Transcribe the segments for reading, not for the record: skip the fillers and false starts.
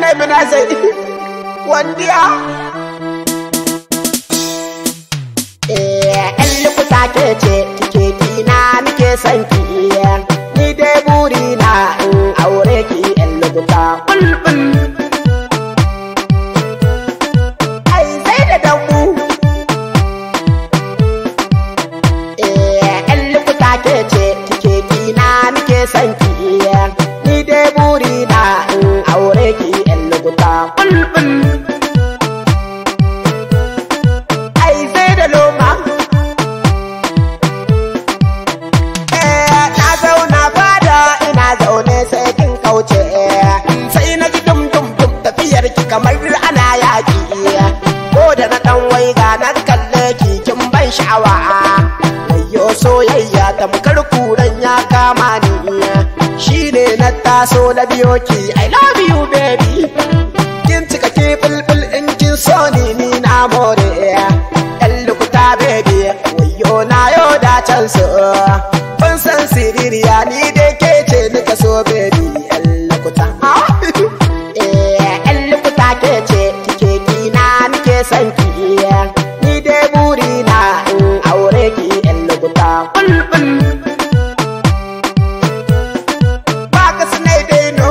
Sine mina zai wandiya. Eh, ɗan lukuta ke ce kike kina nike son ki. Ni dai buri na in aure ki ɗan lukuta bulbul. Ai sai da dambu. Eh, ɗan lukuta ke ce kike kina nike son ki. Ni dai buri na in aure ki ɗan lukuta bulbul. Ai sai da loma. Eh, na zauna fada ina zaune sai kin kauce. Sai na ji dum dum dum tafiyar ki kamar ana yaki. Ko da na dan waiga na kalle ki kin ban sha'awa. Wayyo soyayya tamkar kuran ya kama ni. Shine na taso na biyo ki, I love you baby. Kin cika ki bulbul in kin so ni ni na more. Yan lukuta baby, wayyo na yo da can so. Ban san siririya ni dai ke ce nika so baby. Yan lukuta. Eh, yan lukuta ke ce kike kina nike son ki. Ni dai buri na in aure ki yan lukuta bulbul. Baka sinai dai no.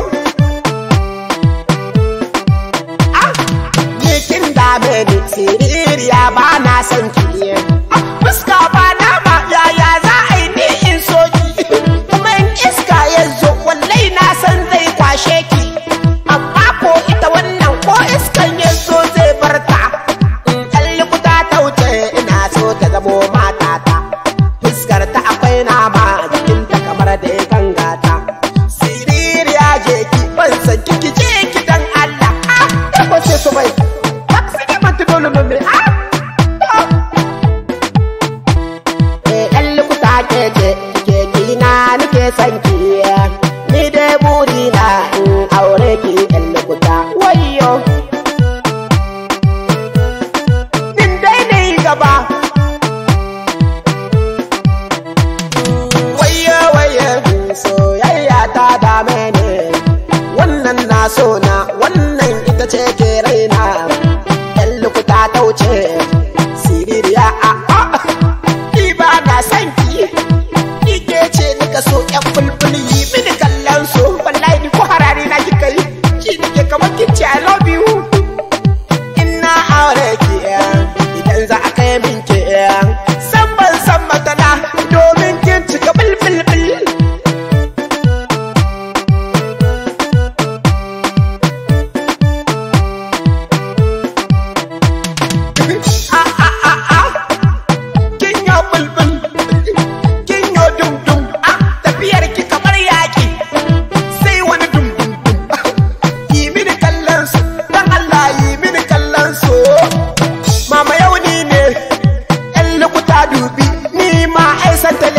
Ah, ni kin dame ni siririya ba na son ki. Ah, fuska ba nama yaya za a yi ni in so ki. Kuma in iska ya zo wallahi na san zai kwashe ki. Amma ko ita wannan ko iskan ya zo zai bar ta. In ɗan lukuta ta wuce ina so ta zamo matata. Fuskar ta akwai nama a jikinta kamar da ya gangata. Siririya je ki ban san ki ki je ki dan Allah. Ah, tabbas sai su bai. Taxi ne mata dole mu mai. Ah, ah. Eh, ɗan lukuta ke ce kike kina nike son ki. Ni dai buri na in aure ki ɗan lukuta. Wayyo. Nin dai ne gaba. Wayyo wayyo soyayya ta dame ni. Wannan na so na wannan ita ce ke raina. Ɗan lukuta ta wuce siririya a a. Ni ba na son ki. Ni ke ce nika so ƴan bulbul yi mini kallon so. Wallahi ni ko harare na kika yi. Ki nike kamar kin ce I love you. Ina aure ki idan za a kai min ki. San ban san matsala domin kin cika bulbul bul. Ah ah ah ah. Kin yo bulbul, kin yo dum dum. Ah, tafiyar ki kamar yaki, sai wani dum dum dum. Yi mini kallon su, dan Allah yi mini kallon su. Mama yau ni ne, ƴan lukuta dubi, ni ma ai santale.